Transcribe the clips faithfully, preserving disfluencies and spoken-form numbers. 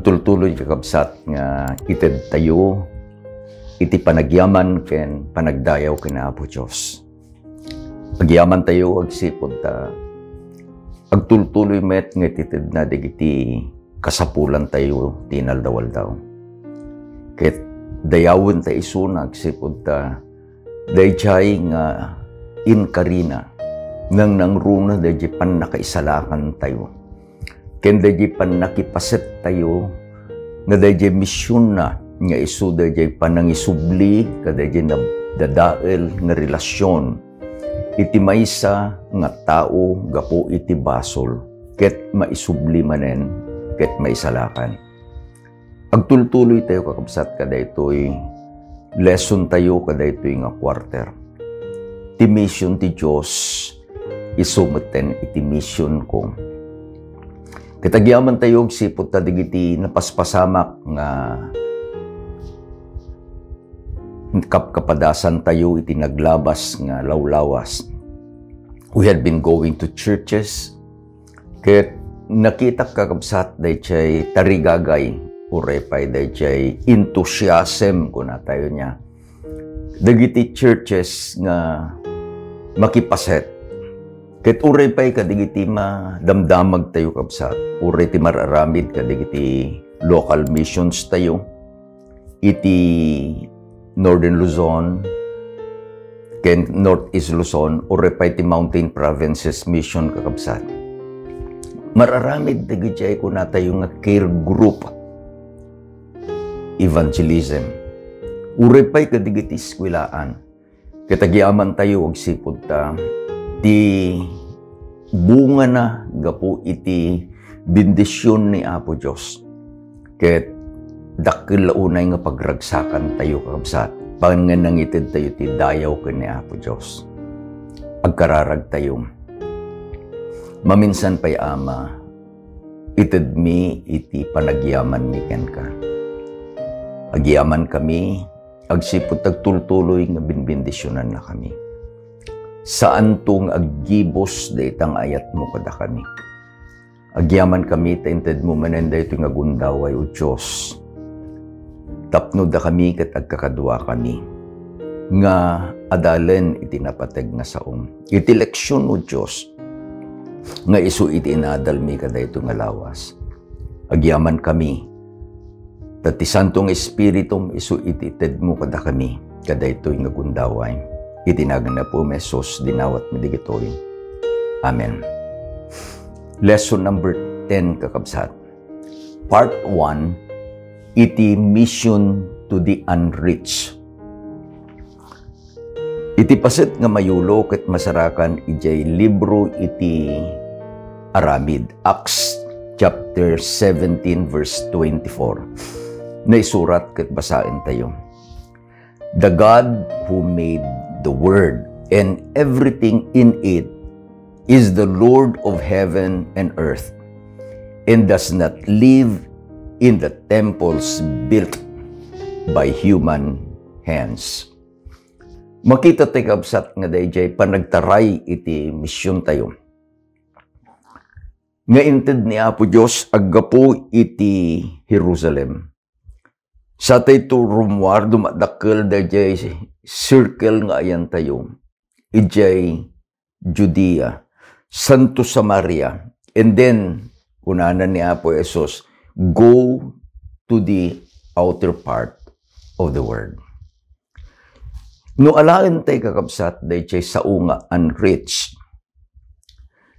Tultuloy, kakabsat, nga ited tayo iti panagyaman ken panagdayaw ken Apo Dios. Agyaman tayo agsipud ta agtultuloy met nga ititedna dagiti kasapulan tayo ti inaldaw-aldaw. Ket dayawen ta isuna agsipud ta daydiay nga inkarina, nangnangruna daydiay pannakaisalakan tayo. Ken daydiay pannakipaset tayo nga daydiay misionna nga isu daydiay panangisubli kadaydiay nab-, dadael nga relasyon iti maysa nga tao gapu iti basol ket maisubli manen ket maisalakan. Agtultuloy tayo, kakabsat, kadaytoy lesson tayo kadaytoy nga quarter. Ti mission ti Dios isu metten iti mission ko. Ket agyaman tayo agsipud ta dagiti napaspasamak nga kapkapadasan tayo iti naglabas nga lawlawas. We had been going to churches, ket nakitak, kakabsat, daydiay tarigagay, uray pay daydiay enthusiasm, kuna tayo nia. Dagiti churches nga makipaset. Ket uray pay kadagiti madamdamag tayo, kabsat, uray ti mararamid kadagiti local missions tayo iti Northern Luzon ken Northeast Luzon, uray pay ti Mountain Provinces Mission, kakabsat. Mararamid dagiti ay kuna tayo nga care group evangelism. Uray pay kadagiti eskwelaan. Ket agyaman tayo agsipud ta ti bungana gapu iti bendision ni Apo Dios. Ket dakkel la unay nga pagragsakan tayo, kakabsat, pangnangited tayo ti dayaw ken ni Apo Dios. Agkararag tayo. Maminsan pay, Ama, itedmi iti panagyamanmi kenka. Agyamankami agsipud ta agtultuloy nga binbendisionannakami. Saanto nga aggibus dayta nga ayatmo kadakami. Agyamankami ta intedmo manen daytoy nga gundaway, O Dios, tapno dakami ket agkakaduakami nga adalen iti napateg nga saom. Iti leksion, O Dios, nga isu iti inadalmi kadaytoy nga lawas. Agyamankami, ta ti Santo nga Espiritum isu iti itedmo kadakami kadaytoy nga gundaway. Iti nagan ni Apo Jesus, dinawatmi dagitoy. Amen. Lesson number ten, kakabsat. Part one, iti mission to the unreached. Iti paset nga mayulo ket masarakan idiay libro iti Aramid, Acts chapter seventeen, verse twenty-four. Naisurat ket basaentayo. "The God who made the world and everything in it is the Lord of heaven and earth, and does not live in the temples built by human hands." Makita tayo, kabsat, nga daydiay panagtaray iti misiontayo nga inted ni Apo Dios aggapu iti Jerusalem. Sa tayo rummuar, dumadakkel daydiay circle nga ayantayo, idiay Judea, santo Samaria, and then, kunana ni Apo Jesus, "Go to the outer part of the world." No alaen tay, kakabsat, daydiay sao nga unreached,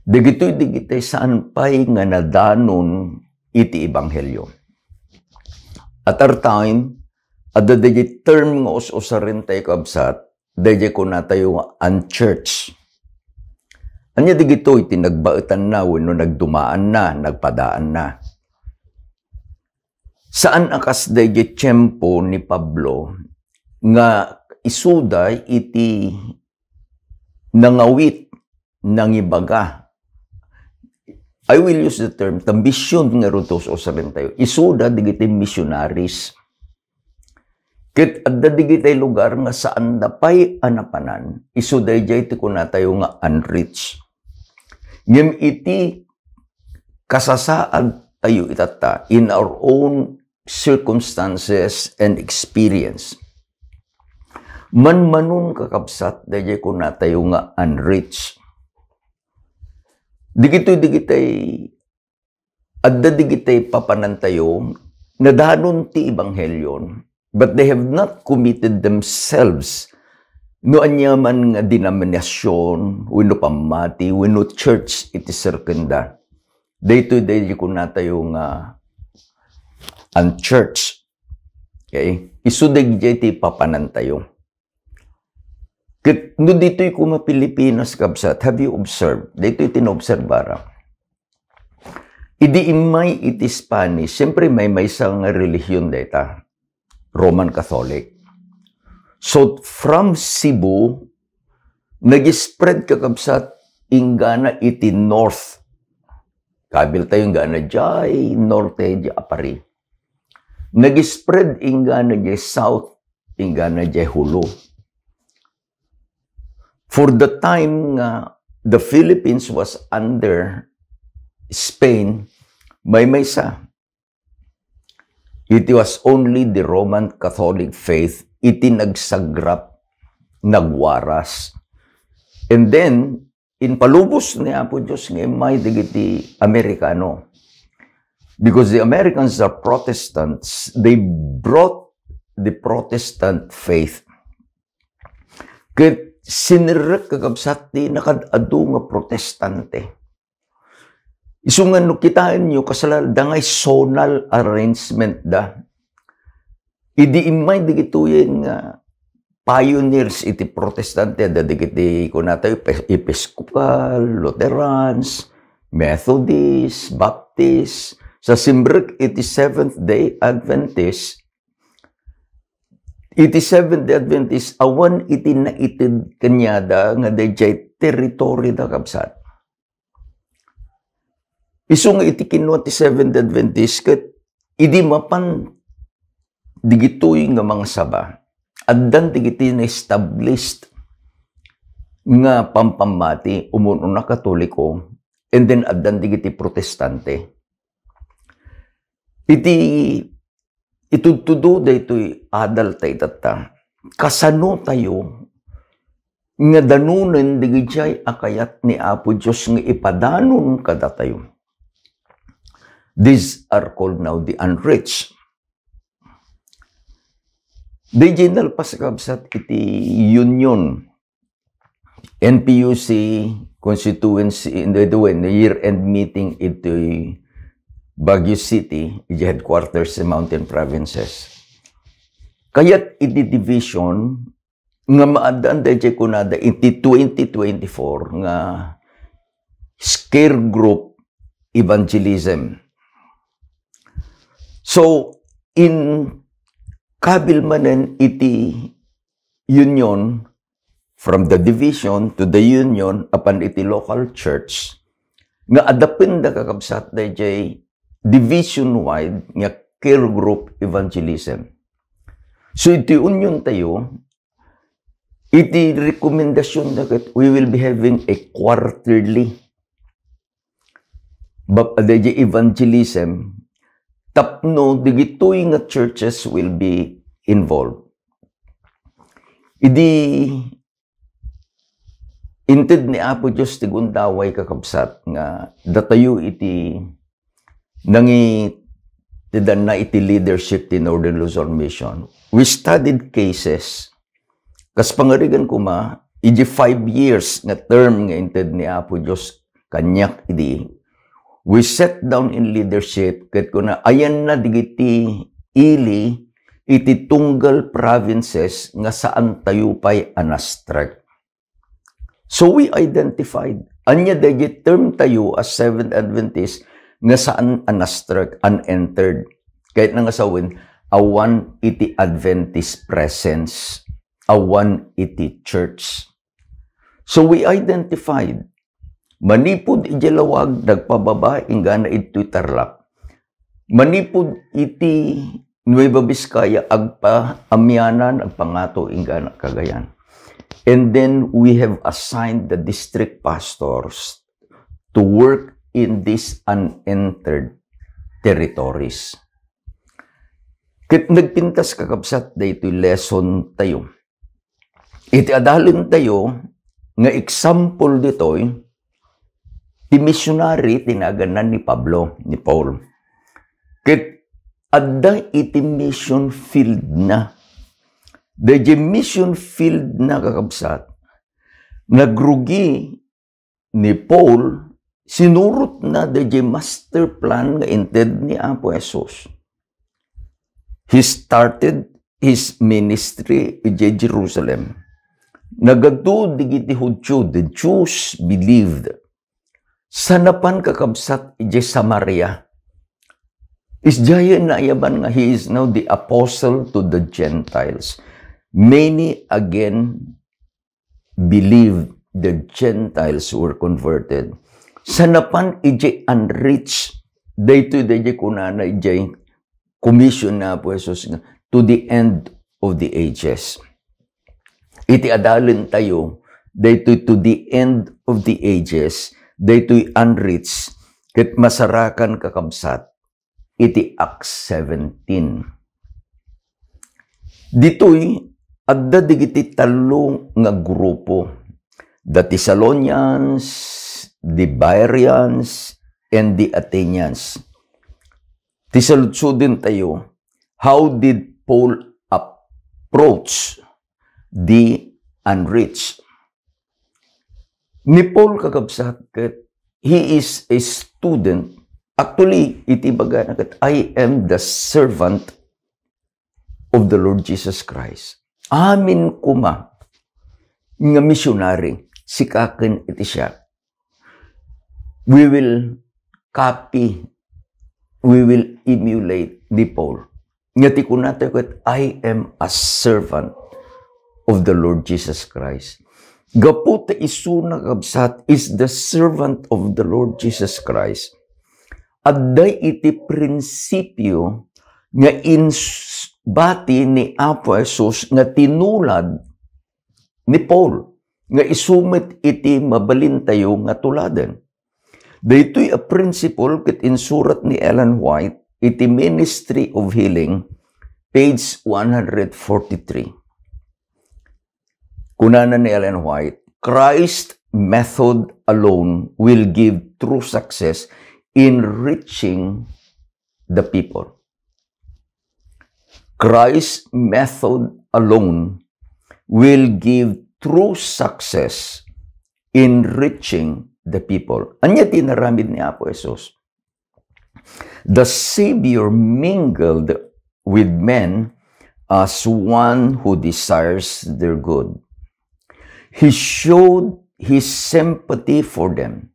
dagitoy, dagitoy saan pay nga nadanon iti ebanghelio. At our time, adda dagiti term nga us-usaren tay, kabsat, daydiay kunatayo nga unchurched. Ania dagitoy ti nagbaetanna wenno nagdumaanna, nagpadaanna? Saan a kas daydiay tiempo ni Pablo nga isuda iti nangawit, nangibaga. I will use the term, ta mission ngarud ti us-usaren tayo. Isuda dagiti missionaries. Ket adda dagiti lugar nga saanda pay a napanan. Isu daydiay ti kunatayo nga unreached. Ngem iti kasasaad tayo itatta in our own circumstances and experience. Manmanon, kakabsat, dayjay kunatayo nga unreached. Digitoy, digitay, adda digitay papanantayo, nadanon ti ebanghelio, but they have not committed themselves no ania man nga denominasion, wenno pammati, wenno church iti serkenda. Daytoy, dayjay kunatayo nga unchurched. Okay? Isu dayjay ti papanantayo. Ket no ditoy koma Pilipinas, kabsat, have you observed? Daytoy ti naobserbara. Idi immay iti Spanish, siyempre maymaysa nga relihiyon dayta, Roman Catholic. So, from Cebu, nag-spread, kakabsat, inggana iti north. Kabil tayo inggana jay norte, jay apari. Nag-spread inggana jay south, inggana jay Jolo. For the time nga the Philippines was under Spain, maymaysa. It was only the Roman Catholic faith iti nagsagrap, nagwaras. And then, impalubos ni Apo Dios nga immay dagiti Amerikano. Because the Americans are Protestants, they brought the Protestant faith. Ket sinirrek, kakabsat, ti nakaad-adu nga Protestante. Isu nga no kitaenyo, kasla-, adda ngay zonal arrangement da. Idi immay dagitoyen nga pioneers iti Protestante, adda dagiti kunatayo, Epis-, Episcopal, Lutherans, Methodist, Baptist, sa simrek iti Seventh-day Adventist, iti Seventh-day Adventist, awan iti naited kaniada nga dayjay territory da, kabsat. Isu nga iti kinua ti Seventh-day Adventist, ket idi mapan digitoy nga mangasaba, addan dagiti na-established nga pampammati, umun-una Katoliko, and then addan dagiti Protestante. Iti itudtudo daytoy adal ta itatta, kasano tayo nga danonen dagijay a kayat ni Apo Dios nga ipadanon kadatayo? These are called now the unreached. Dayjay nalpas, kabsat, iti union, N P U C constituency, in the, the way, the year-end meeting iti Baguio City, iti headquarters ti Mountain Provinces. Kayat iti division nga maaddaan dayjay kunada iti twenty twenty-four nga care group evangelism. So, in kabil manen iti union, from the division to the union, apan iti local church, nga adapenda, kakabsat, dayjay division-wide nga care group evangelism. So, iti union tayo, iti rekomendasyon na ket, we will be having a quarterly bab-, dayjay evangelism tapno digitoy nga churches will be involved. Idi inted ni Apo Dios ti gundaway, kakabsat, nga datayo iti nangitedanna iti leadership ti Northern Luzon Mission, we studied cases. Kas pangarigan koma, iti five years nga term nga inted ni Apo Dios kaniak idi, we sat down in leadership, ket kuna, ayanna dagiti ili iti tunggal provinces nga saan tayo pay a nastrek. So we identified. Ania dayjay term tayo as Seventh Adventist nga saan a nastrek, unentered. Kayatna nga sawen, awan iti Adventist presence, awan iti church. So we identified. Manipud idiay Laoag, nagpababa inggana iti Tarlac. Manipud iti Nueva Vizcaya, agpaamianan, agpangato inggana Cagayan. And then we have assigned the district pastors to work in this unentered territories. Ket nagpintas, kakabsat, daytoy lesson tayo. Iti adalen tayo nga example ditoy, ti missionary ti naganna ni Pablo, ni Paul. Ket adda iti mission field na. Dayjay mission field na, kakabsat, nagrugi ni Paul, sinurotna dayjay master plan nga inted ni Apo Jesus. He started his ministry idiay Jerusalem. Nagadu dagiti Judio, the Jews believed. Sa napan, kakabsat, idiay Samaria. Isdiayen naayaban nga he is now the apostle to the Gentiles. Many again believed, the Gentiles were converted. Sa napan idiay unreached, daytoy, dayjay kunana idiay commission ni Apo Jesus nga, "To the end of the ages." Iti adalen tayo, daytoy to the end of the ages, daytoy unreached, ket masarakan, kakabsat, iti Acts seventeen. Ditoy, adda dagiti tallo nga grupo, the Thessalonians, the Bereans, and the Athenians. Ti saludsodentayo, how did Paul approach the unreached? Ni Paul, kakabsat, ket he is a student. Actually, iti ibagana ket, "I am the servant of the Lord Jesus Christ." Amin koma nga missionary, sika ken iti siak. We will copy, we will emulate ni Paul. Nga ti kunatayo ket, "I am a servant of the Lord Jesus Christ." Gapu ta isuna, kabsat, is the servant of the Lord Jesus Christ. Adda iti prinsipio nga ins-, bati ni Apo Jesus nga tinulad ni Paul, nga isu met iti mabalintayo nga tuladen. Daytoy a principle ket insurat ni Ellen White iti Ministry of Healing, page one hundred forty-three. Kunana ni Ellen White, "Christ method alone will give true success in reaching the people." Christ method alone will give true success in reaching the people. Ania ti inaramid ni Apo Jesus? The Savior mingled with men as one who desires their good. He showed his sympathy for them.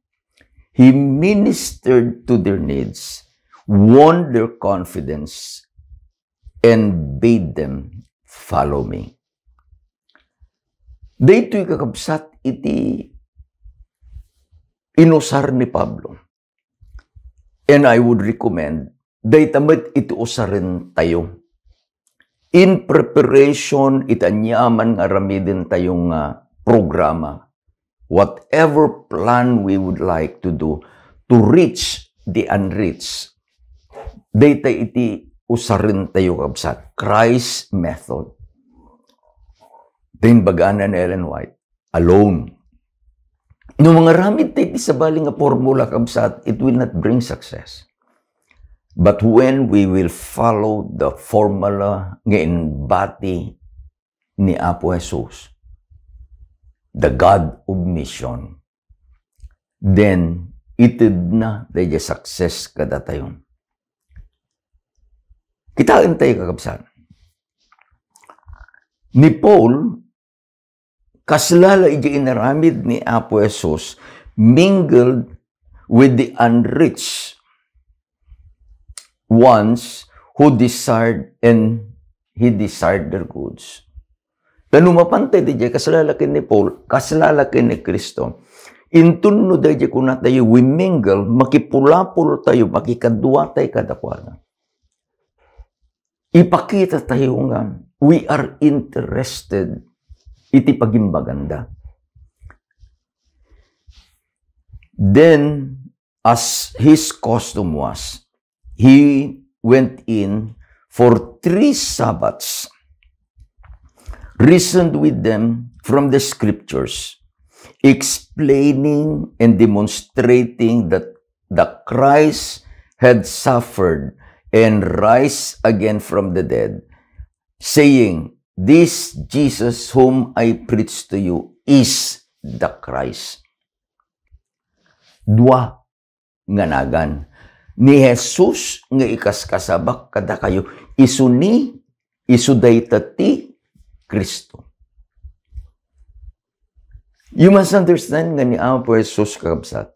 He ministered to their needs, won their confidence, and bade them, "Follow me." Daytoy, kakabsat, iti inusar ni Pablo. And I would recommend, dayta met iti usaren tayo. In preparation iti aniaman nga aramiden tayo nga programa, whatever plan we would like to do to reach the unreached, dayta iti usaren tayo, kabsat, Christ method. Din bagana ni Ellen White, alone. No mangaramid tayo iti sabali nga formula, kabsat, it will not bring success. But when we will follow the formula nga inbati ni Apo Jesus, the God of mission, then itedna dayjay success kadatayo. Kitaen tayo, kakabsat. Ni Paul, kasla la iti inaramid ni Apo Jesus, mingled with the unreached ones who desired, and he desired their goods. Ta no mapan tayo dayjay, kasla la ken ni Paul, kasla la ken ni Cristo. Inton no dayjay kunatayo, we mingle, makipulapol tayo, makikadua tayo kadakuada. Ipakita tayo nga we are interested iti pagimbaganda. Then, as his custom was, He went in for three Sabbaths, reasoned with them from the scriptures, explaining and demonstrating that the Christ had suffered and rise again from the dead, saying, "This Jesus whom I preach to you is the Christ." Dua nga nagan. Ni Jesus nga ikaskasabak kadakayo, isu ni, isu dayta ti Cristo. You must understand nga ni Apo Jesus, kakabsat,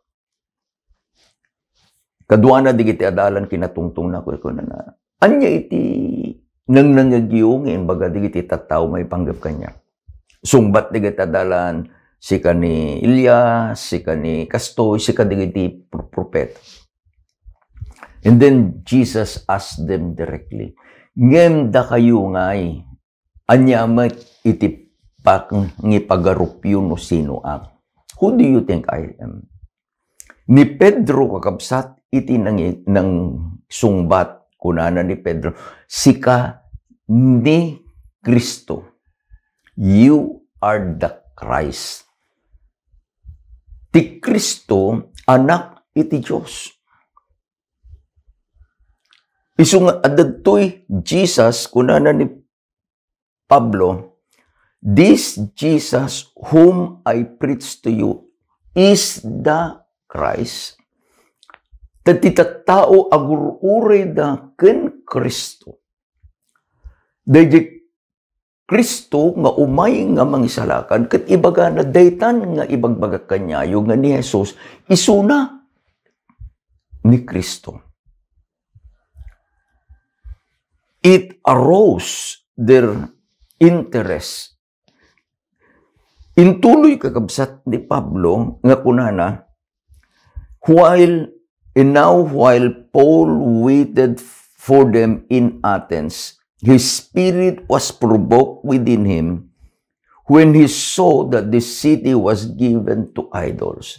kaduana dagiti adalan kinatungtongna, kunana, "Ania iti nangnangegyo nga imbaga dagiti tattao maipanggep kaniak?" Sungbat dagiti adalan, "Sika ni Elias, sika ni kastoy, sika dagiti pro-, propeta." And then Jesus asked them directly, "Ngem dakayo ngay, ania met iti pangipagarupyo no sinoak? Who do you think I am?" Ni Pedro, kakabsat, iti nangi-, nangsungbat, kunana ni Pedro, "Sika ni Cristo. You are the Christ." Ti Cristo, anak iti Dios. Isu nga adda ditoy Jesus, kunana ni Pablo, "This Jesus whom I preach to you is the Christ." Ta ti tattao agur-urayda ken Cristo. Daydi Cristo nga umay nga mangisalakan, ket ibagana, "Daytan nga ibagbagak kaniayo nga ni Jesus, isuna ni Cristo." It arose their interest. Intuloy, kakabsat, ni Pablo nga kunana, while, "And now while Paul waited for them in Athens, his spirit was provoked within him when he saw that the city was given to idols."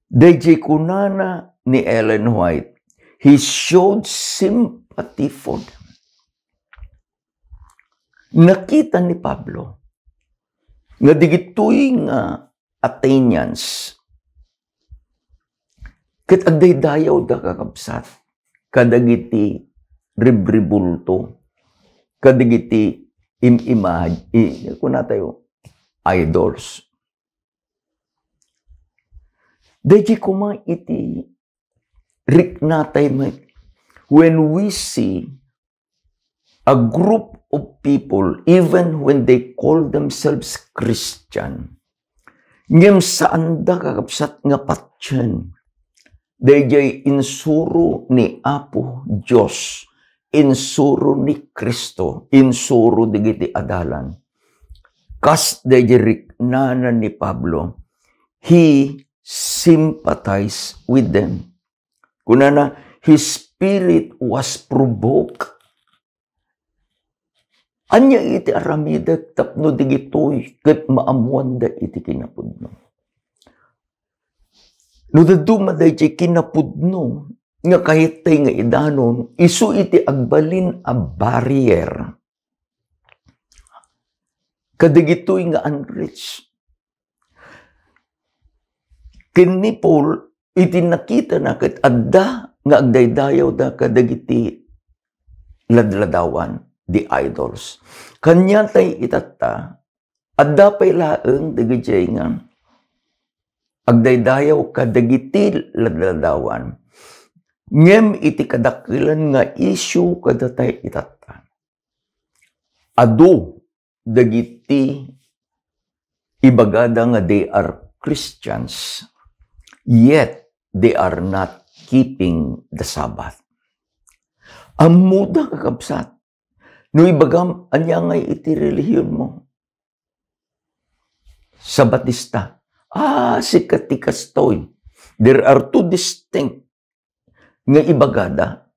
Daydi kunana ni Ellen White, "He showed sympathy for them." Nakita ni Pablo nga digitoy nga Athenians ket agdaydayawda, kakabsat, kadagiti ribribulto, kadagiti im-imag-, i-, kunatayo, idols. Daydi koma iti riknatay met, when we see a group of people, even when they call themselves Christian, ngem saanda, kakabsat, nga patien daydiay insuro ni Apo Dios, insuro ni Cristo, insuro dagiti adalan. Kas daydiay riknana ni Pablo, he sympathized with them. Kunana, "His spirit was provoked." Ania iti aramidek tapno digitoy ket maammoanda iti kinapudno? No dadduma daydiay kinapudno nga kayattay nga idanon, isu iti agbalin a barrier kadagitoy nga unreached. Ken ni Paul, iti nakitana ket adda nga agdaydayawda kadagiti ladladawan, the idols. Kaniatay itatta, adda pay laeng dagiti nga agdaydayaw kadagiti ladladawan. Ngem iti kadakkelan nga issue kadatay itatta, adu dagiti ibagada nga they are Christians, yet they are not keeping the Sabbath. Ammoda, kakabsat, no ibagam, "Ania ngay iti relihionmo?" "Sabatista." "Ah, sika ti kastoy." There are two distinct nga ibagada.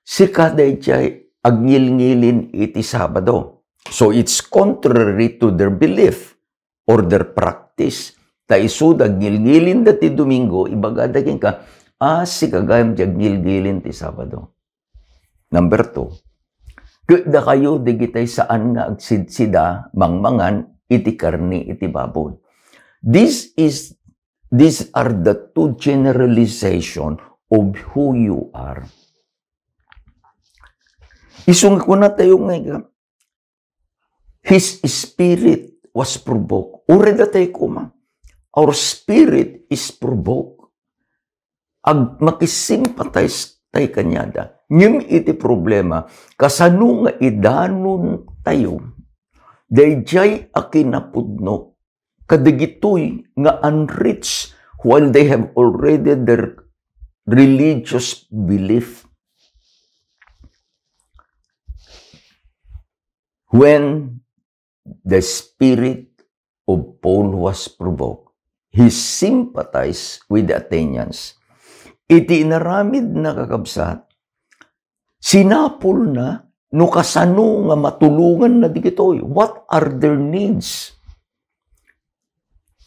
Sika daydiay agngilngilin iti Sabado. So, it's contrary to their belief or their practice. Ta isuda, agngilngilinda ti Domingo, ibagada kenka, "Ah, sika gayam ti agngilngilin ti Sabado." Number two, ket dakayo dagiti saan nga agsidsida, mangmangan iti karne iti baboy. This is, these are the two generalization of who you are. Isu nga kunatayo nga, "His spirit was provoked." Uray datay koma, our spirit is provoked. Ag-, makisympathize tay kaniada. Ngem iti problema, kasano nga idanon tayo daydiay a kinapudno kadagitoy nga unreached while they have already their religious belief? When the spirit of Paul was provoked, he sympathized with the Athenians. Iti inaramid na, kakabsat, sinapul na no kasano nga matulongan na digitoy. What are their needs?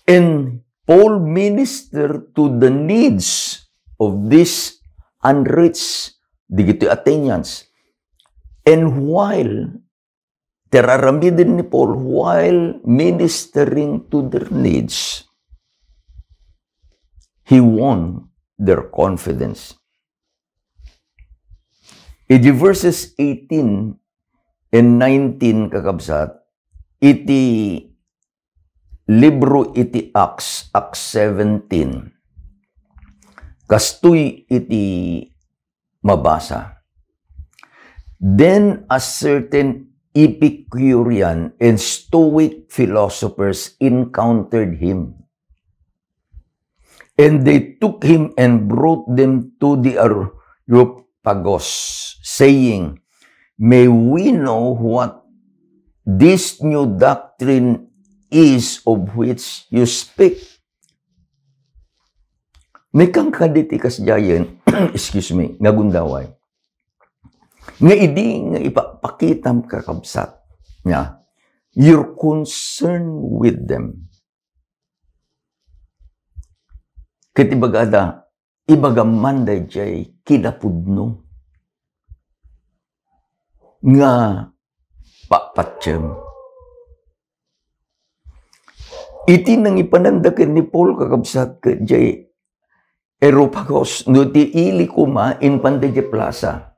And Paul ministered to the needs of these unreached, digitoy Athenians. And while, tiraramiden ni Paul, while ministering to their needs, he won their confidence. Iti verses eighteen and nineteen, kakabsat, iti libro iti Acts, Acts seventeen, kastoy iti mabasa. Then a certain Epicurean and Stoic philosophers encountered him. And they took him and brought them to the Areopagus, saying, "May we know what this new doctrine is of which you speak?" Naikan kadagiti kasdiayen, excuse me, nga gundaway. Nga idi nga ipapakitam, kakabsat, nga your concern with them. Ket ibagada, ibagam man daydiay kinapudno nga papatiem. Iti nangipananda ken ni Paul, kakabsat, ket diay Areopagus, no ti ili koma, inpanda diay plaza.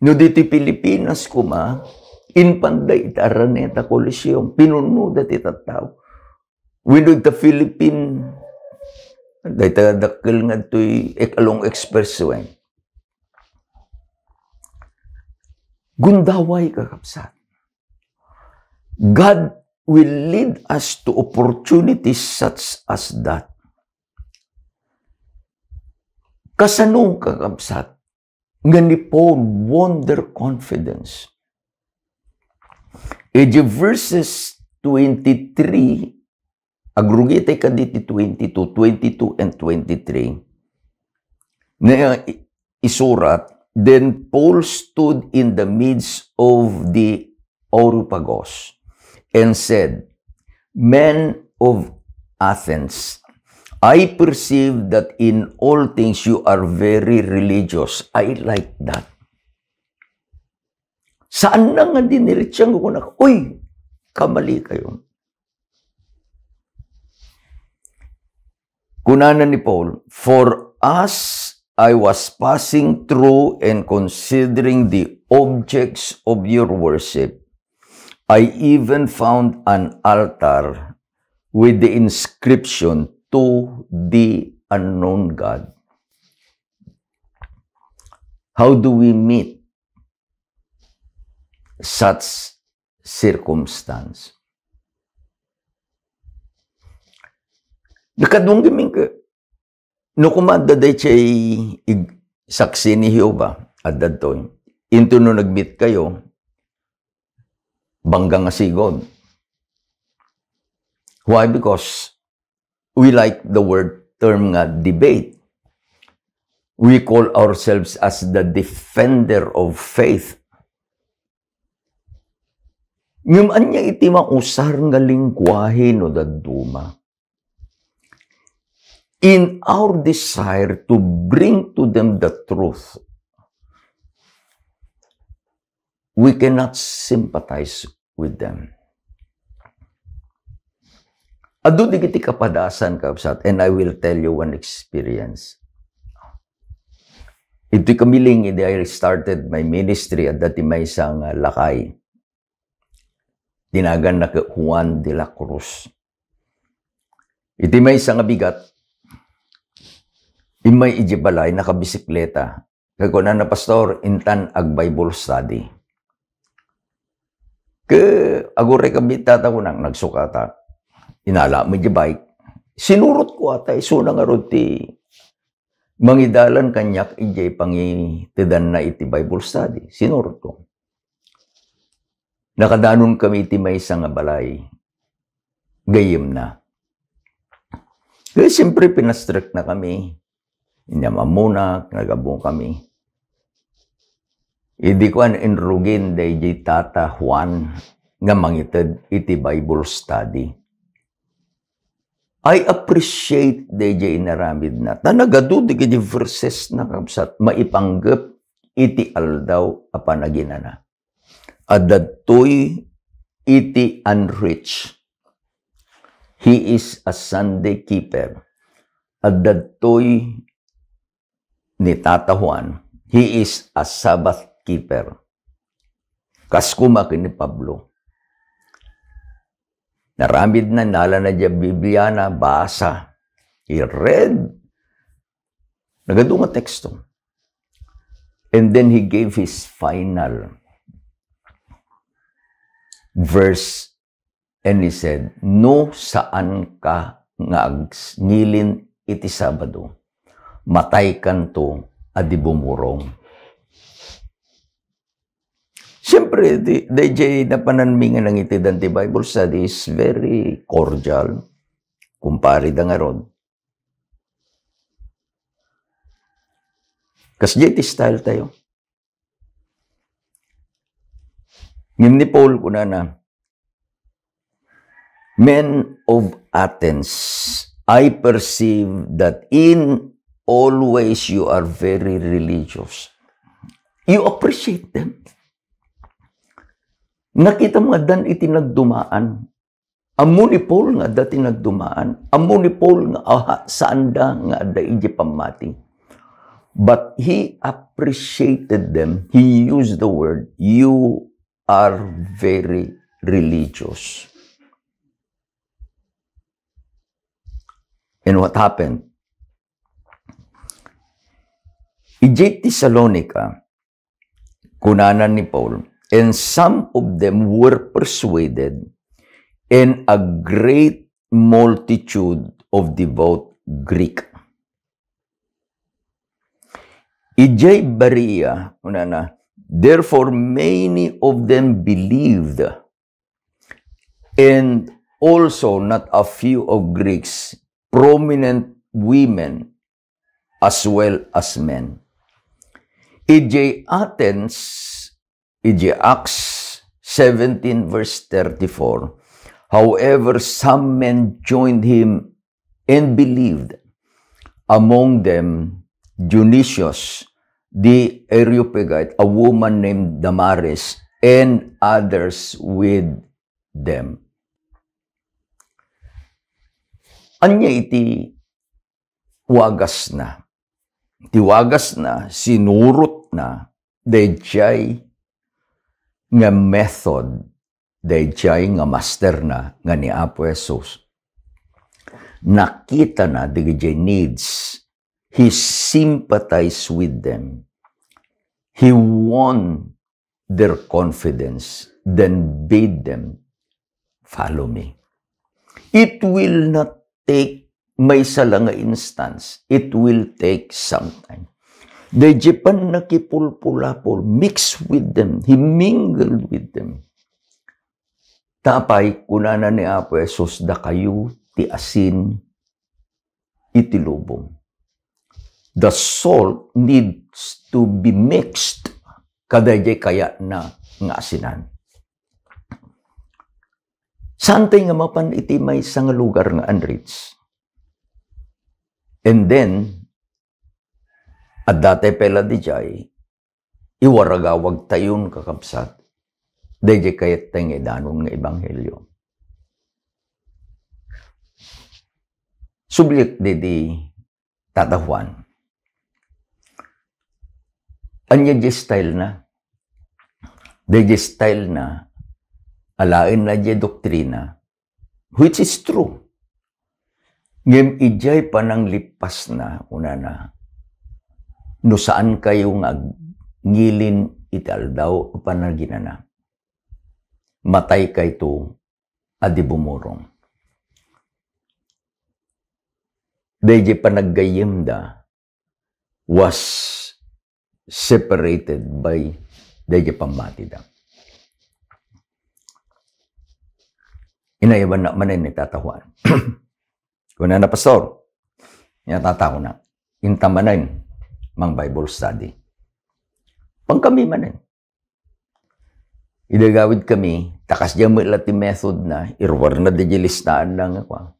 No ditoy Pilipinas koma, inpanda iti Araneta Coliseum, pinunoda ti tattao. Wenno ita Philippine, dayta dakkel nga adtoy ek-, along expressway. Gundaway, kakabsat. God will lead us to opportunities such as that. Kasano, kakabsat, nga ni Paul won their confidence? Iti verses twenty-three, agrugitay kaditi twenty-two, twenty-two and twenty-three, na i-, isurat, "Then Paul stood in the midst of the Areopagus and said, 'Men of Athens, I perceive that in all things you are very religious.'" I like that. Saan na nga diniretso nga kunak, "Uy, kamali kayo." Kunana ni Paul, "For as I was passing through and considering the objects of your worship, I even found an altar with the inscription, 'To the unknown God.'" How do we meet such circumstance? Nakaduang gaming ka, no, koma adda daydiay ig-, saksi ni Jehovah, adda daytoy. Into no nag-meet kayo, bangga nga sigud. Why? Because we like the word term nga debate. We call ourselves as the defender of faith. Ngem ania iti mausar nga lengguahe no dadduma? In our desire to bring to them the truth, we cannot sympathize with them. Adu dagiti kapadasan, kabsat, and I will tell you one experience. Iti kamiling, idi I started my ministry, adda ti maysa nga lakay. Tinaganna ket Juan de la Cruz. Iti maysa nga bigat, immay iti balay, nakabisikleta. Ket kunana, "Pastor, intan ag-Bible study." Ket aguray kami, tata, kunak, nagsukatak. Inala mi iti bike. Sinurot ko ata, isuna ngarud ti mangidalan kaniak idiay pangitedanna iti Bible study. Sinurot ko. Nakadanon kami iti maysa nga balay. Gayyemna. Kaya siyempre, pinastrekna kami. Inyam ammona, nagabong kami. Idi kuan, inrugin daydi Tata Juan nga mangited iti Bible study. I appreciate daydi inaramidna. Ta nagadu dagiti verses na, kabsat, maipanggep iti aldaw a panaginana. Adda daytoy iti unreached. He is a Sunday keeper. Adda daytoy ni Tata Juan. He is a Sabbath keeper. Kas koma ken ni Pablo. Naramidna, inalana diay Bibliana, basa. He read. Nagadu nga teksto. And then he gave his final verse and he said, "No, saanka nga agnilin iti Sabado. Mataykanto a di bumurong." Siyempre, di, daydiay napananmi nga nangitedan ti Bible study is very cordial. Kumpare da ngarud. Kasdiay ti style tayo. Ngem ni Paul, kunana, "Men of Athens, I perceive that in all ways you are very religious." You appreciate them. Nakita mo nga addan iti nagdumaan. Ammo ni Paul nga adda ti nagdumaan. Ammo ni Paul nga, aha, saanda nga adda iti pammati. But he appreciated them. He used the word, "You are very religious." And what happened? Idiay Tesalonica, kunana ni Paul, "And some of them were persuaded, and a great multitude of devout Greek." Idiay Berea, kunana, "Therefore many of them believed, and also not a few of Greeks, prominent women, as well as men." Idiay Athens, idiay Acts seventeen verse thirty-four, "However, some men joined him and believed, among them Dionysius the Areopagite, a woman named Damaris, and others with them." Ania iti wagasna? Ti wagasna, sinurotna daydiay nga method, daydiay nga masterna nga ni Apo Jesus. Nakitana dagiti needs. He sympathized with them. He won their confidence, then bade them, "Follow me." It will not take maysa la nga instance. It will take some time. Daydiay pannakipulpulapol, mix with them, he mingled with them. Ta apay, kunana ni Apo Jesus, "Dakayo ti asin iti lubong." The salt needs to be mixed kadaydiay kayatna nga asinan. Saantay nga mapan iti maysa nga lugar nga unreached. And then, adda tay pay la daydiay, iwaragawagtayon, kakabsat, daydiay kayat tayo nga idanon nga ebanghelio. Subliek daydi Tata Juan. Ania diay style na? Daydiay style na, alaenna diay doktrina, which is true. Ngem idiay pananglipasna, kunana, "No saan kayo nga agngilin iti aldaw a panaginana, matay kayto a di bumurong." Daydiay panaggayyemda was separated by daydiay pammatida. Inayabanna manen ni Tata Juan. Kunana, "Pastor, nia Tata," kuna, "inta manen mang Bible study." Pangkami manen. Idi agawidkami, ta kasdiay met la ti methodna, iruarna daydiay listaanna nga kua.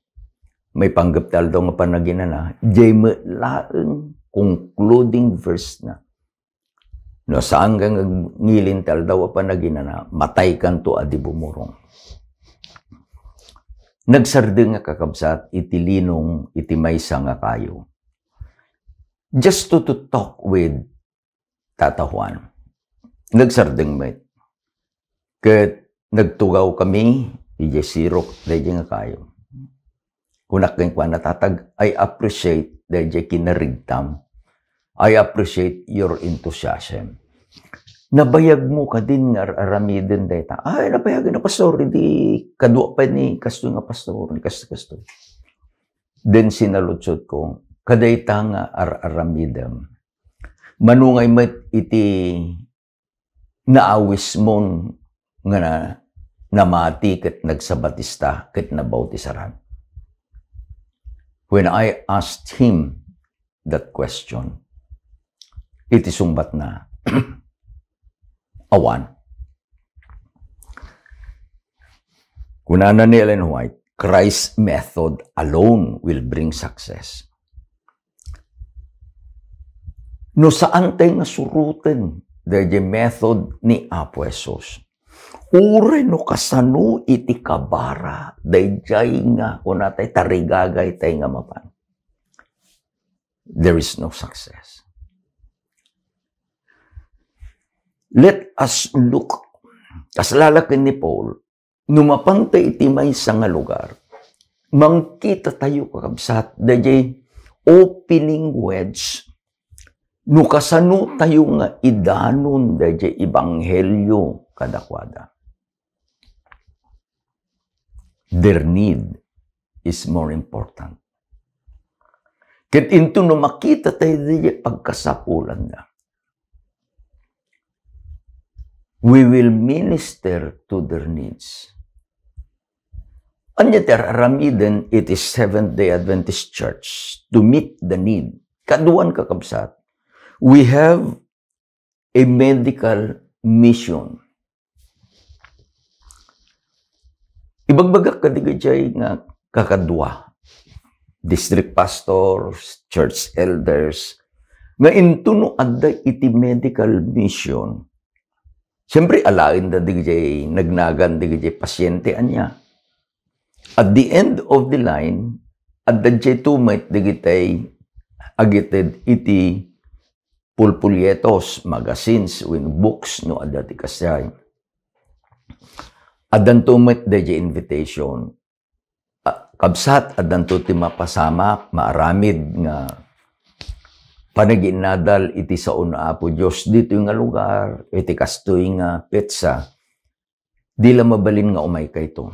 Maipanggep ti aldaw nga panaginana, diay met laeng concluding verse na. "No saan nga agngilin ti aldaw a panaginana, matay kanto a di bumurong." Nagsardeng nga kakabsat iti linong iti maysa nga kayo. Just to, to talk with Tata Juan. Nagsardeng met. Ket nagtugawkami idiay sirok daydiay nga kayo. Kunak kenkuana, "Tatag, I appreciate daydiay kinarigtam. I appreciate your enthusiasm. Nabayagmo kadin nga ar-aramiden dayta?" "Ay, nabayagen a, Pastor, idi kadua pay ni kastoy nga pastor, ni kastoy-kastoy." Then sinaludsodko, "Kadayta nga ar-aramidem, mano ngay met iti naawismon nga na-, namati ket nagsabatista ket nabautisar?" When I asked him that question, iti sungbatna, "Awan." Kunana ni Ellen White, "Christ's method alone will bring success." No saan tayo nga suroten daydiay method ni Apo Jesus, uray no kasano iti kabara daydiay nga kunatay tarigagay tayo nga mapan, there is no success. Let us look. Kasla la ken ni Paul, no mapanta iti maysa nga lugar, mangkita tayo, kakabsat, daydiay opening wedge, no kasano tayo nga idanon daydiay ebanghelio kadakuada. Their need is more important. Ket into no makita tayo daydiay pagkasapulanda, we will minister to their needs. Ania ti ar-aramiden iti Seventh-day Adventist Church to meet the need? Kaduan, kakabsat, we have a medical mission. Ibagbagak kadagiti nga kakadua, district pastors, church elders, nga into no adda iti medical mission, siyempre, alaenda dagiti nagnagan dagiti pasiente, ania. At the end of the line, adda daytoy met dagiti agited iti pulpulyetos, magazines, wenno books, no adda ti kasdiay. Addanto met daydiay invitation. A, kabsat, addanto ti mapasamak, maaramid nga panagiinnadal iti sao ni Apo Dios ditoy nga lugar, iti kastoy nga petsa. Di la mabalin nga umaykayto.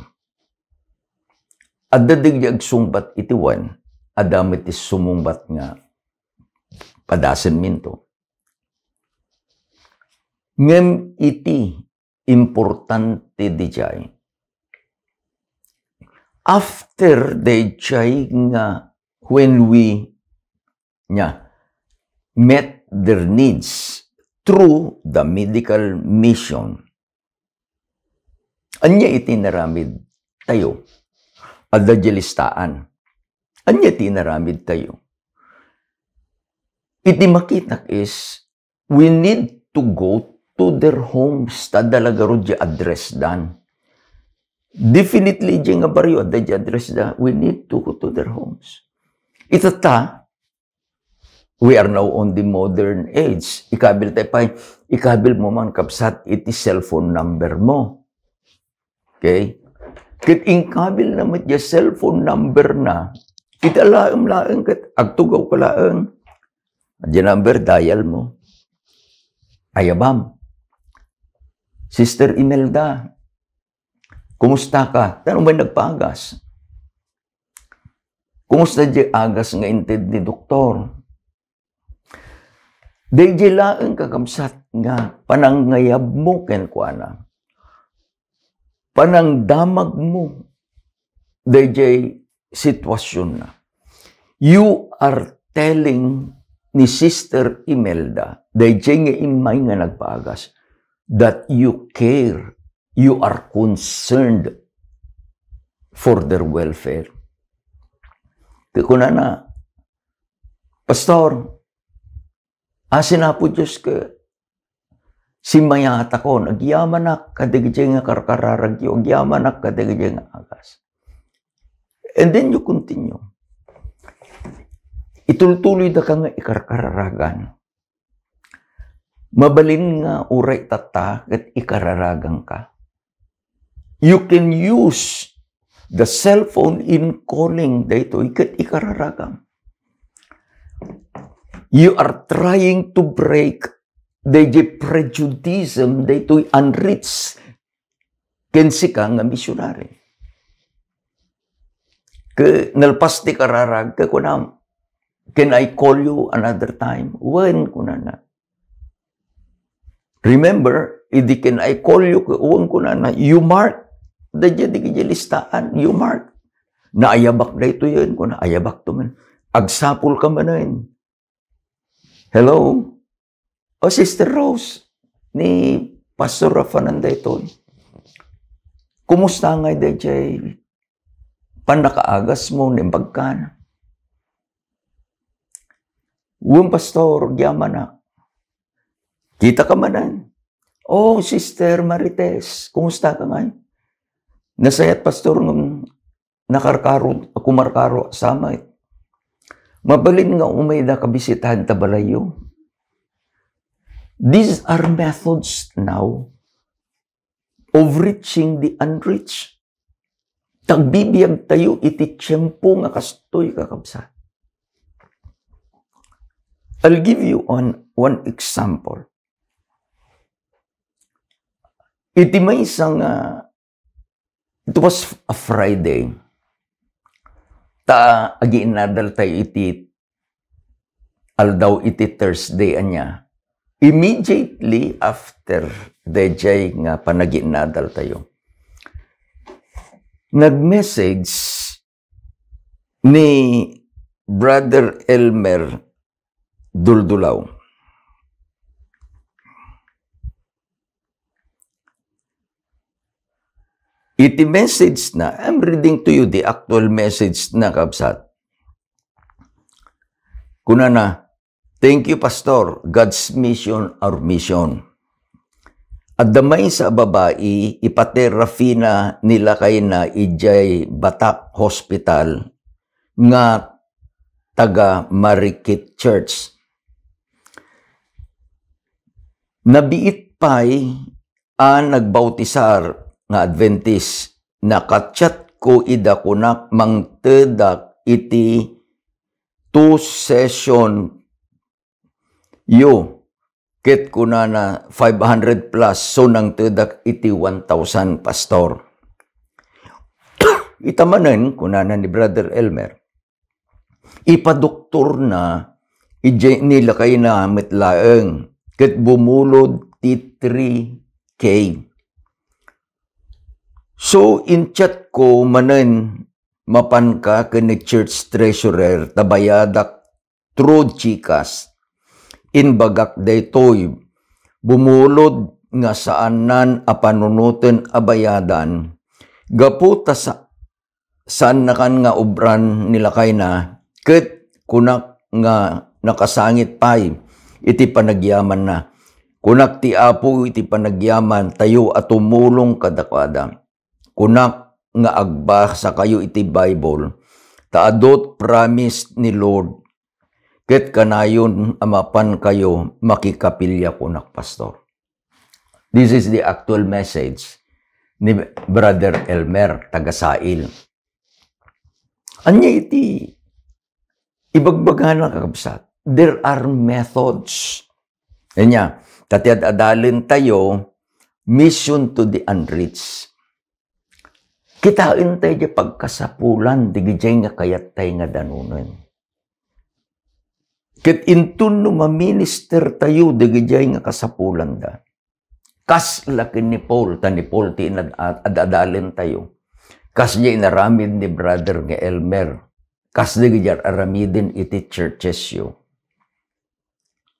Adda dagiti agsungbat iti wen, adda met ti sumungbat nga padasenminto. Ngem iti importante daydiay, after daydiay nga when we, nia, met their needs through the medical mission, ania iti inaramid tayo? Adda diay listaan. Ania iti inaramid tayo? Iti makitak is, we need to go to their homes, ta adda la garud diay address dan. Definitely, diay nga barrio, adda diay address da. We need to go to their homes. Itatta, we are now on the modern age. Ikabil tayo pay, ikabil mo man, kabsat, iti cellphone number mo. Okay? Ket inkabil na met diay cellphone number na, ita laeng laeng ket agtugaw ka laeng. Diay number, dial mo. Ayabam. Sister Imelda, kumusta ka? Tano may nagpaagas? Kumusta diay agas nga inted ni doktor? Daydiay laeng, kakabsat, nga panangayabmo kenkuana. Panangdamagmo daydiay sitwasionna. You are telling ni Sister Imelda, daydiay nga immay nga nagpaagas, that you care, you are concerned for their welfare. Ket kunana, "Pastor, asin Apo Dios ket simmayatakon, agyamanak kadagiti nga karkararagyo, agyamanak kadagiti nga agas." And then you continue. Itultuloy da ka nga ikarkararagan. Mabalin nga uray tatta ket ikararaganka. You can use the cell phone in calling daytoy ket ikararagam. You are trying to break the prejudice daytoy unreached ken sika nga misionary. Ket nalpas ti kararag, ket kunam, "Can I call you another time?" "Wen," kunana. Remember, idi "Can I call you?" ket "Wen," kunana, you mark. Daydiay, daydiay listaan, you mark. "Naayabak daytoy," kuna, "Ayabak to man." "Agsapul ka manen." "Hello? O, Sister Rose, ni Pastor Rafanan daytoy. Kumusta ngay daydiay pannakaagas mo, ni bagkan?" "Wen, Pastor, agyamanak." "Kita ka manen?" "O, Sister Marites, kumusta ka ngay?" "Nasayaat, Pastor, ngem nakarkaro, kumarkaro sa met. Mabalin nga umayda kabisitaen ta balayyo." These are methods now of reaching the unreached. Tagbibiag tayo iti tiempo nga kastoy, kakabsat. I'll give you one, one example. Iti maysa nga, it was a Friday. Ta agiinnadal tayo iti aldaw iti Thursday ania. Immediately after daydiay nga panagiinnadal tayo, nag-message ni Brother Elmer Duldulaw. Iti message na, I'm reading to you the actual message na, kabsat. Kunana, "Thank you, Pastor. God's mission, our mission." Adda maysa a babai, ipaterapi na ni lakayna idiay Batak Hospital nga taga Marikit Church. Nabiit pay a nagbautisar nga Adventist, naka-chat ko ida, kunak, "Mangtedak iti two session yo." Ket kunana, "Five hundred plus, so nangtedak iti one thousand, Pastor." Ita manen, kunana ni Brother Elmer, ipadoktorna idiay ni lakayna met laeng, ket bumulod ti three K. So, in-chat ko manen, "Mapanka ken ni church treasurer ta bayadak through GCash." Imbagak daytoy, bumulod nga saannan a panunoten a bayadan, gapu ta sa-, saannakan nga obran ni lakayna, ket kunak nga nakasangit pay iti panagyamanna. Kunak ti Apo iti panagyamantayo a tumulong kadakuada. Kunak nga agbasakayo iti Bible, ta adu ti promise ni Lord, ket kanayon a mapankayo makikapilya kunak, Pastor. This is the actual message ni Brother Elmer, taga Sail. Ania iti ibagbagana, kakabsat? There are methods. Ania, ta ti ad-adalentayo, mission to the unreached. Kitaentayo ti pagkasapulan, digidiay nga kayattay nga danunen. Ket inton no maministertayo, digidiay nga kasapulanda. Kasla ken ni Paul, ta ni Paul ti inad-, ad-, ad-adalentayo. Kasla inaramid ni Brother nga Elmer. Kasla diay aramiden iti churchesyo.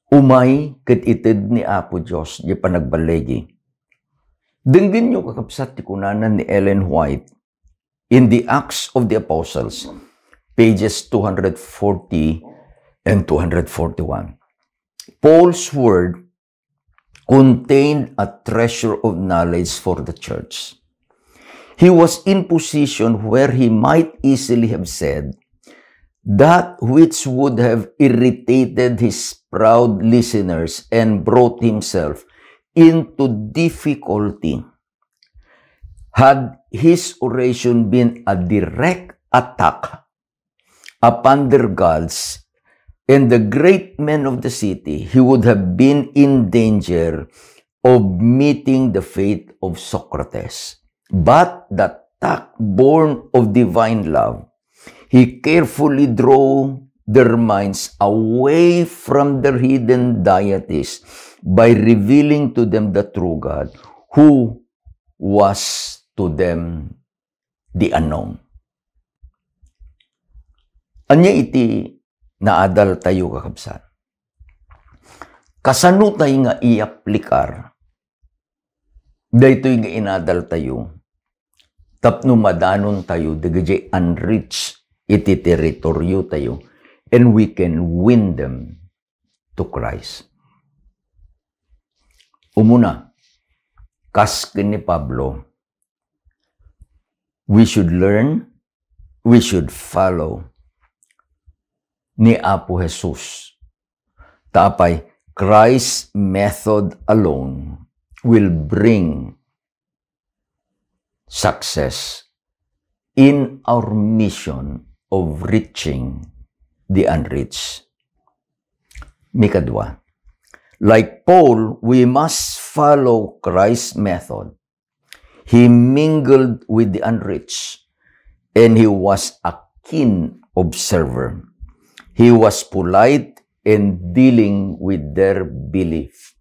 Umay ket ited ni Apo Dios diay panagballigi. Denggenyo, kakabsat, ti kunana ni Ellen White in the Acts of the Apostles, pages two hundred forty and two hundred forty-one. Paul's word contained a treasure of knowledge for the church. He was in position where he might easily have said that which would have irritated his proud listeners and brought himself into difficulty. Had his oration been a direct attack upon their gods and the great men of the city, he would have been in danger of meeting the fate of Socrates. But the tact born of divine love, he carefully drew their minds away from their hidden deities by revealing to them the true God, who was to them the unknown. Ania iti naadaltayo, kakabsat? Kasano tayo nga iaplikar daytoy nga inadaltayo tapno madanontayo dagiti unreached iti teritoriotayo, and we can win them to Christ? Umuna, kas ken ni Pablo, we should learn, we should follow ni Apo Jesus. Ta apay, Christ's method alone will bring success in our mission of reaching the unreached. Mikadua, like Paul, we must follow Christ's method. He mingled with the unreached, and he was a keen observer. He was polite in dealing with their belief.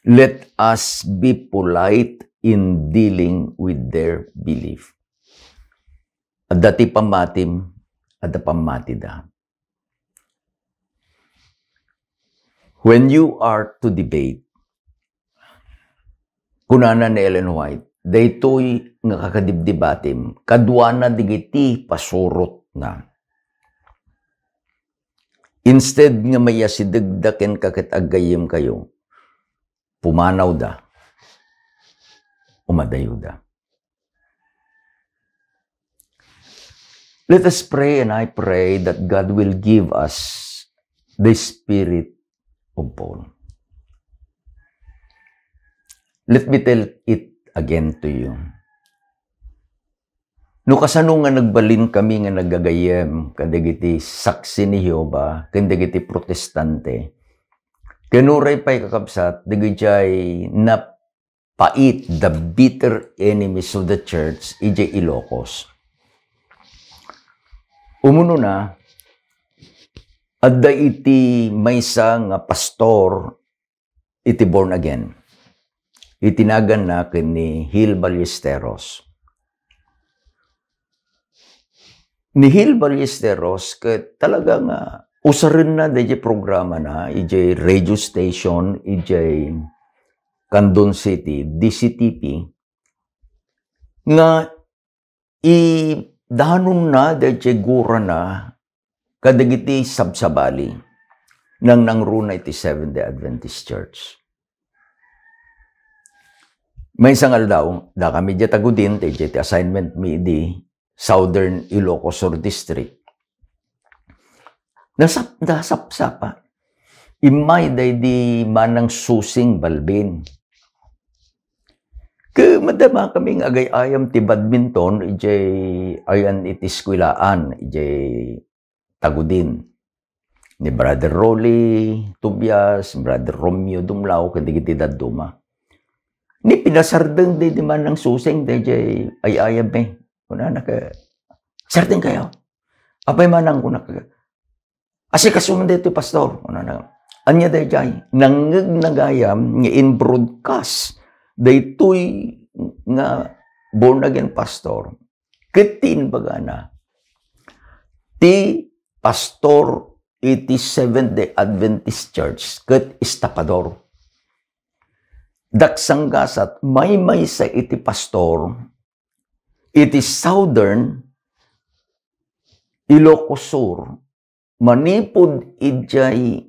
Let us be polite in dealing with their belief. Adda ti pammatim, adda pammatida. When you are to debate, kunana ni Ellen White, daytoy nga kakadibdibatim, kaduana dagiti pasurotna. Instead nga mayasidegda kenka ket aggayyemkayo, pumanawda, umadayoda. Let us pray, and I pray that God will give us the spirit of Paul. Let me tell it again to you. No kasano nga nagbalin kami nga nagagayyem kadagiti Saksi ni Jehovah ken dagiti Protestante, ken uray pay, kakabsat, dagiti napait, the bitter enemies of the church, idiay Ilocos. Umunona, adda iti maysa nga pastor iti born again. Iti naganna ken ni Gil Ballesteros. Ni Gil Ballesteros ket talaga nga usarenna daydiay programana, idiay radio station, idiay Candon City, D C T P, nga idanonna daydiay gurana kadagiti sabsabali. nangnangruna iti Seventh-day Adventist Church. Maysa nga aldaw, dakami diay Tagudin, ti, ti assignment mi idi Southern Ilocos Sur District. Nasap-, nasapsapa. Immay daydi Manang Susing Balbin. Ket madamakami nga agay-ayam ti badminton, idiay ayan iti eskuelaan, idiay Tagudin. Ni Brother Rolly Tobias, Brother Romeo Dumlao, ken dagiti dadduma. Ni pinasardeng daydi Manang Susing, daydiay ay-ayam mi. Kunana ket, "Sardengkayo." "Apay manang," kunak, "asikaso man daytoy, Pastor." Kunana, "Ania daydiay?" Nangngegna gayam nga in-broadcast daytoy nga born again pastor. Ket ti imbagana, ti pastor iti Seventh-day Adventist Church ket estapador. Daksanggasat, maymaysa iti pastor iti Southern Ilocos Sur, manipud idiay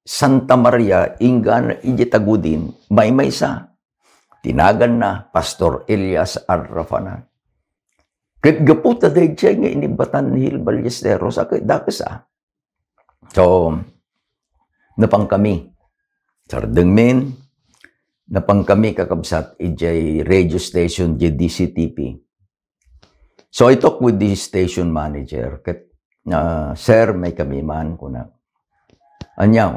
Santa Maria, inggana idiay Tagudin, maymaysa. Ti naganna, Pastor Elias Arrafana. Ket gapu ta daydiay nga inibbatan ni Hil Ballesteros, a ket dakes a. So, napangkami. Sardengmin, napangkami, kakabsat, idiay radio station, idiay D C T P. So, I talk with the station manager. Ket, ah, "Sir, maikami man," kuna. "Ania?"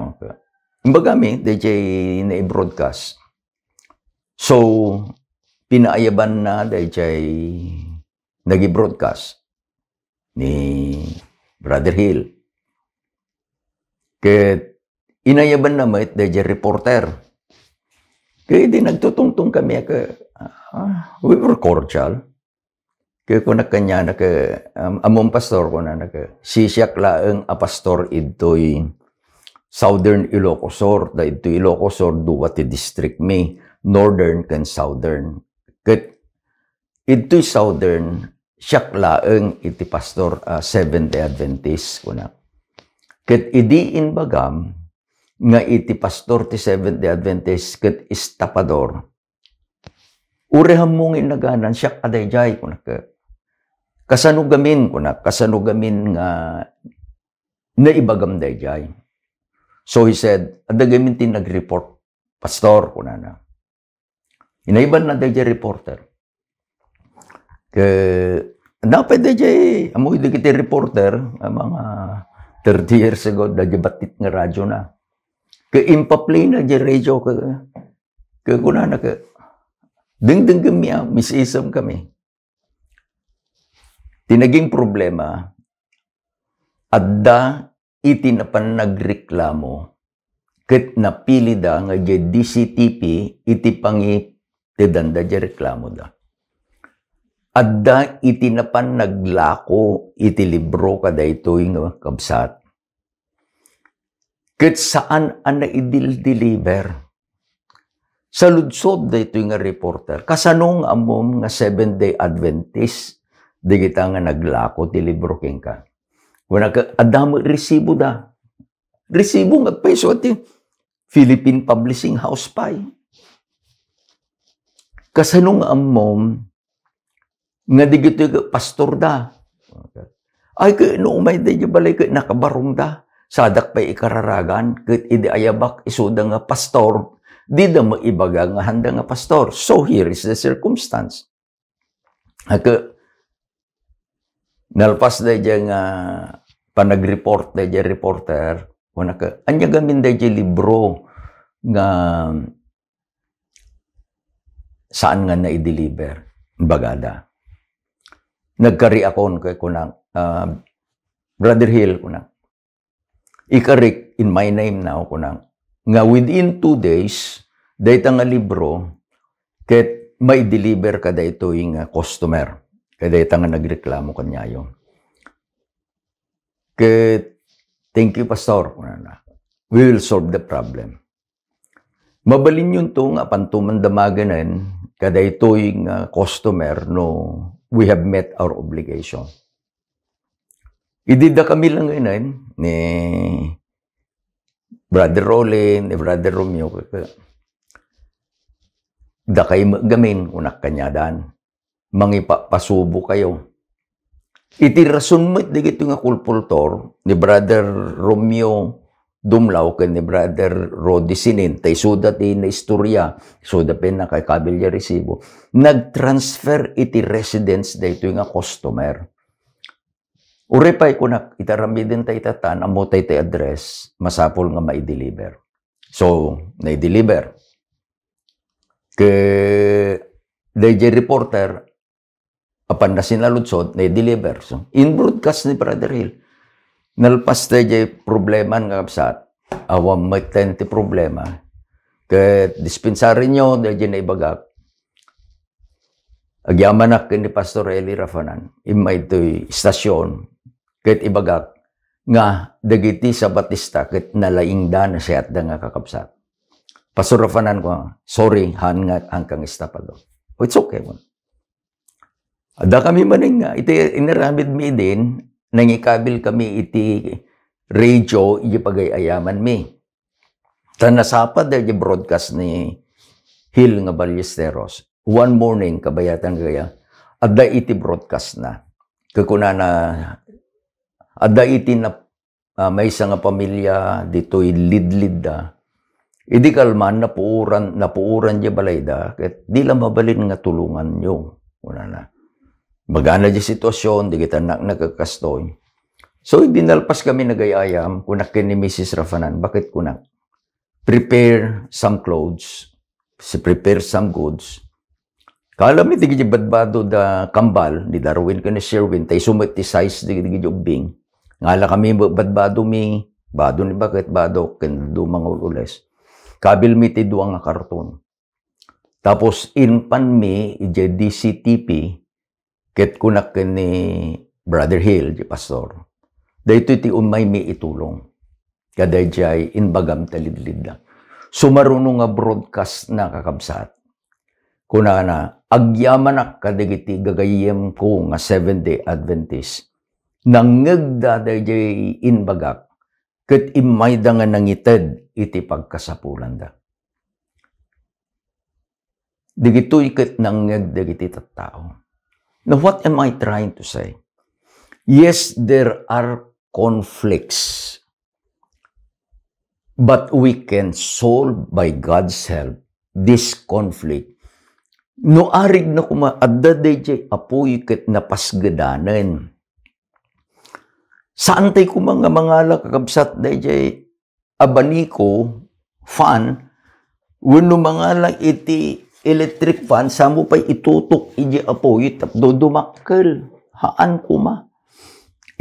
Imbagami, daydiay nai-broadcast. So, pinaayabanna daydiay nagi-broadcast ni Brother Hill. Ket inayabanna met daydiay reporter. Ket idi nagtutungtong kami, ket, ah, we were cordial. Ket kunak kaniana ket, um, "Ammom, Pastor," kunana ket, "sisiak laeng a pastor idtoy Southern Ilocos Sur, ta idtoy Ilocos Sur, dua ti district mi, Northern ken Southern. Ket idtoy Southern, siak laeng iti pastor a Seventh-day Adventist," kuna. "Ket idi imbagam nga iti pastor ti Seventh-day Adventist ket estapador, uray ammo nga inaganan, siak a daydiay," kunak. "Kasano gamin?" kunak. "Kasano gamin nga naibagam daydiay?" So he said, "Adda gamin ti nag-report, Pastor," kunana. Inayabanna daydiay reporter. Ket napay daydiay, ammo dagiti reporter, a mga thirty years ago, daydiay battit nga radio na. Ket impaplay na diay radio, ket, ket kunana ket, dengdenggenmi a, misisemkami. Ti naging problema, adda iti napan nagreklamo ket napilida nga idiay D C T P iti pangitedanda diay reklamoda. Adda iti napan naglako iti libro kadaytoy nga kabsat. Ket saan a naidil-deliver. Saludsod daytoy nga reporter, "Kasano nga ammom nga Seventh-day Adventist dagita nga naglako ti libro kenka?" Kunana ket, "Adda met resiboda." Resibo nga agpayso ti Philippine Publishing House pay. "Kasano nga ammom nga dagitoy ket pastorda?" Ay, ket no umay daydiay balay ket nakabarongda. Sadak pay ikararagan, ket idi ayabak isuda nga pastor, dida maibaga nga handa nga pastor. So, here is the circumstance. Ket nalpas daydiay nga panagreport daydiay reporter, kunak, "Ania gamin daydiay libro nga saan nga naideliver?" bagada. Nagkariakon ket kunak, "Ah, Brother Hill," kunak, "ikarik in my name now," kunak, "nga within two days, dayta nga libro, ket maideliver kadaytoy nga customer, kadayta nga nagreklamo kaniayo." Ket, "Thank you, Pastor," kunana. "We will solve the problem." Mabalinyonto nga apanto man damagen kadaytoy nga customer no we have met our obligation. Idi dakami laengen ni, Brother Rolly, ni Brother Romeo, "Dakay met gamin," kunak kaniadan. "Mangipapasubo kayo." Iti rason met dagitoy nga kulpultor ni Brother Romeo Dumlao ken ni Brother Rodi Sinin, ta isuda ti naistorya, isuda pay nakaikabil ya resibo, nag-transfer iti residence daytoy nga customer. Uray pay kunak, iti aramiden ta itatan, ammo tay ti address, masapul nga mai-deliver. So, nai-deliver. Ke, dayjay reporter, apan na sinaludsod, nai-deliver. So, in-broadcast ni Brother Hill. Nalpas dayjay problema nga kabsat. Awan met ti problema. Ket dispensarinyo, dayjay naibagak. Agyamanak ken ni Pastor Eli Rafanan, immay toy istasyon, ket ibagak nga dagiti Sabatista ket nalaingda, nasiatda nga kakabsat. "Pastor Rafanan," ko, "sorry, han nga, han kang estapado." "Oh, it's okay," mo. Adda kami manen nga, iti inaramid mi idin, nangikabil kami iti radio, iti pagay-ayaman mi. Ta nasapa daydi broadcast ni Hill nga Ballesteros. One morning, kabayatan kaya, adda iti broadcast na. Kakunana, adda iti na, ah, maysa nga pamilya ditoy lidlidda. Idi kalman, napuoran, napuoran di balayda, ket di la mabalin nga tulonganyo, kunana. Magana di sitwasyon, di kita nak-, nakakastoy. So, idi nalpas kami nagay-ayam, kunak ken ni Missus Rafanan, "Bakit," kunak, "prepare some clothes, si-, prepare some goods." Kala mi, dagiti badbado da kambal ni Darwin ken ni Sherwin, ta isu met ti size dagiti ubbing. Ngala kami, badbado mi, bado ni Bakit, bado ken duma nga ul-ules. Kabil mi ti dua nga karton. Tapos, inpan mi idiay D C T P, ket kunak ken ni Brother Hill, di pastor, "Daytoy ti umaymi itulong kadaydiay imbagam ta lidlidda." Sumaruno nga broadcast na, kakabsat. Kunana, "Agyamanak kadagiti gagayyemko nga Seventh-day Adventist. Nangngegda daydiay imbagak, ket immayda nga nangited iti pagkasapulanda." Dagitoy ket nangngeg dagiti tattao. Now, what am I trying to say? Yes, there are conflicts, but we can solve by God's help this conflict. No arig na koma, adda dayjay apuy ket napasgedanen. Saan tay koma nga mangala, kakabsat, dayjay abanico fan, wenno mangala iti electric fan, samo pay itutok iti apuy tapno dumakkel. Haan koma.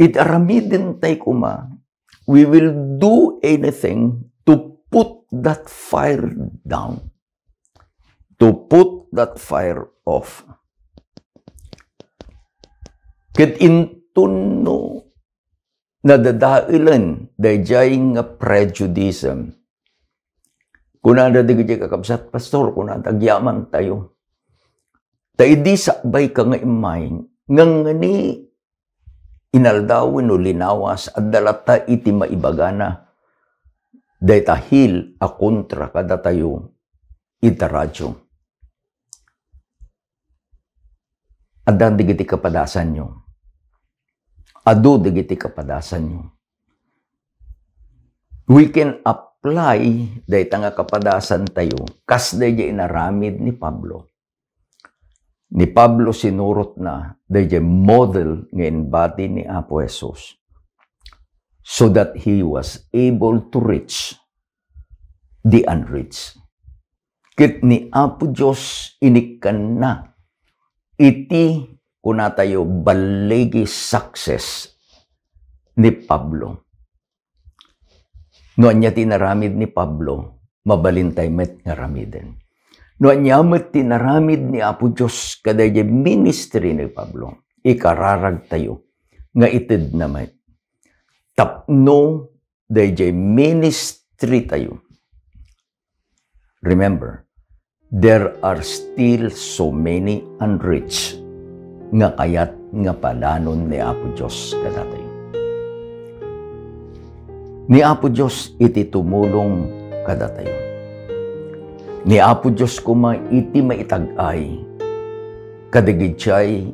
It aramiden tay koma, we will do anything to put that fire down. To put that fire off. Ket inton no nadadaelen dayjay nga prejudice, kunada dagiti kakabsat, "Pastor," kunada, "agyaman tayo. Ta idi sakbay ka nga immay, ngangngani inaldaw wenno linawas, adda latta iti maibagana dayta Hill a kontra kadatayo ita radio." Adda dagiti kapadasanyo. Adu dagiti kapadasanyo. We can apply dayta nga kapadasan tayo kas dayjay inaramid ni Pablo. Ni Pablo, sinurotna dayjay model nga inbati ni Apo Jesus, so that he was able to reach the unreached. Ket ni Apo Dios inikkanna iti, kunatayo, balligi success ni Pablo. No ania ti inaramid ni Pablo, mabalintay met nga aramiden. No ania met ti inaramid ni Apo Dios kadayjay ministry ni Pablo, ikararagtayo nga itedna met tapno dayjay ministry tayo. Remember, there are still so many unreached nga kayat nga padanon ni Apo Dios kadatayo. Ni Apo Dios iti tumulong kadatayo. Ni Apo Dios koma iti maitag-ay kadagiti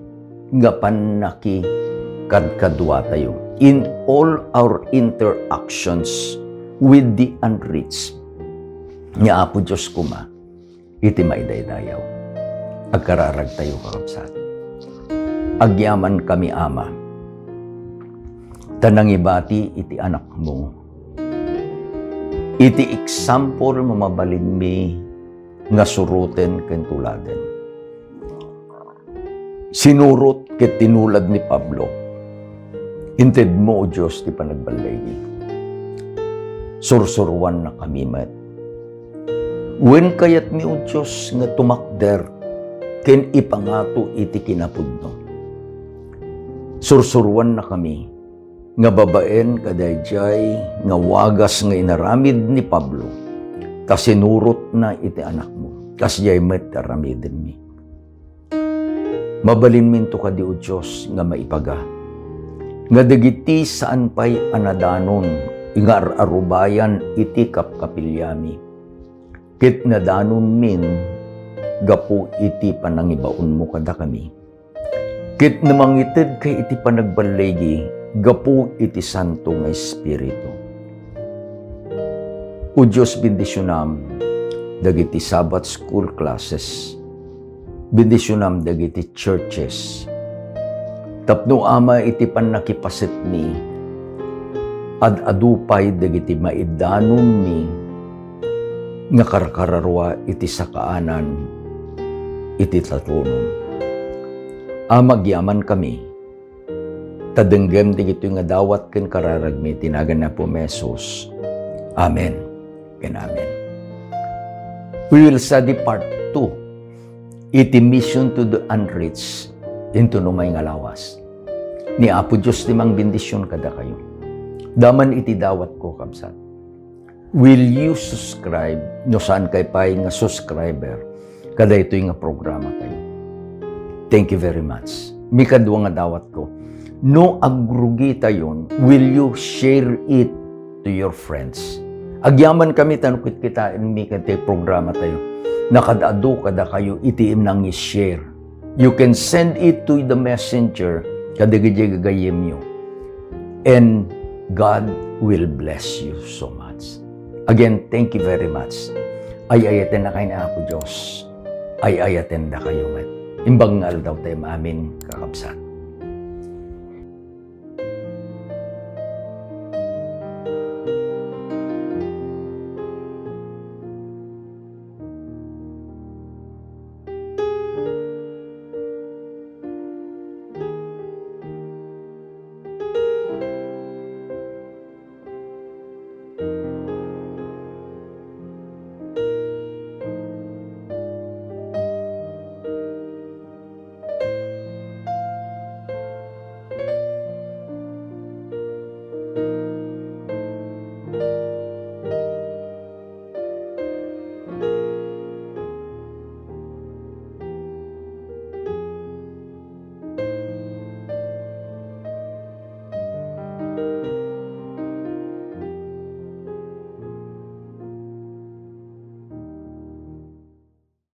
nga pannakikadkaduatayo in all our interactions with the unreached. Ni Apo Dios koma iti maidaydayaw. Agkararagtayo, kakabsat. Agyamankami, Ama, ta nangibati iti Anakmo. Iti example nga mabalinmi nga suroten ken tuladen. Sinurot ket tinulad ni Pablo. Intedmo, O Dios, ti panagballigi. Sursuruannakami met. Wen kayatmi, O Dios, nga tumakder ken ipangato iti kinapudno. Sursuruannakami nga babaen kadaydiay nga wagas nga inaramid ni Pablo, ta sinurotna iti Anakmo. Kasdiay met ti aramidenmi. Mabalinminto kadi, O Dios, nga maipaga, nga dagiti saan pay a nadanon nga ar-arubayan iti kapkapiliami, ket nadanonmin gapu iti panangibaonmo kadakami, ket namangited kay iti panagballigi gapu iti Santo nga Espiritu. O Dios, bendisionam dagiti Sabbath school classes. Bendisionam dagiti churches. Tapno, Ama, iti pannakipasetmi, ad-adu pay dagiti maidanonmi nga karkararua iti sakaanan iti tatunom. Ama, agyamankami, ta denggem dagitoy nga dawat ken kararagmi iti nagan ni Apo Jesus. Amen ken amen. We will study part two, iti Mission to the Unreached, into numay nga lawas. Ni Apo Dios ti mangbendision kadakayo. Daman iti dawatko, kabsat. Will you subscribe no saan kay pay nga subscriber kadaytoy nga programa tayo? Thank you very much. Mikadua nga dawatko, no agrugitayon, will you share it to your friends? Agyamankami ta no kitkitaenmi kadaytoy programa tayo, nakad-adu kadakayo iti nang-share. You can send it to the messenger kadagiti gagayyemyo. And God will bless you so much. Again, thank you very much. Ay-ayatennakay ni Apo Dios. Ay-ayatendakayo met. Imbag nga aldaw tayo maamin, kakabsat.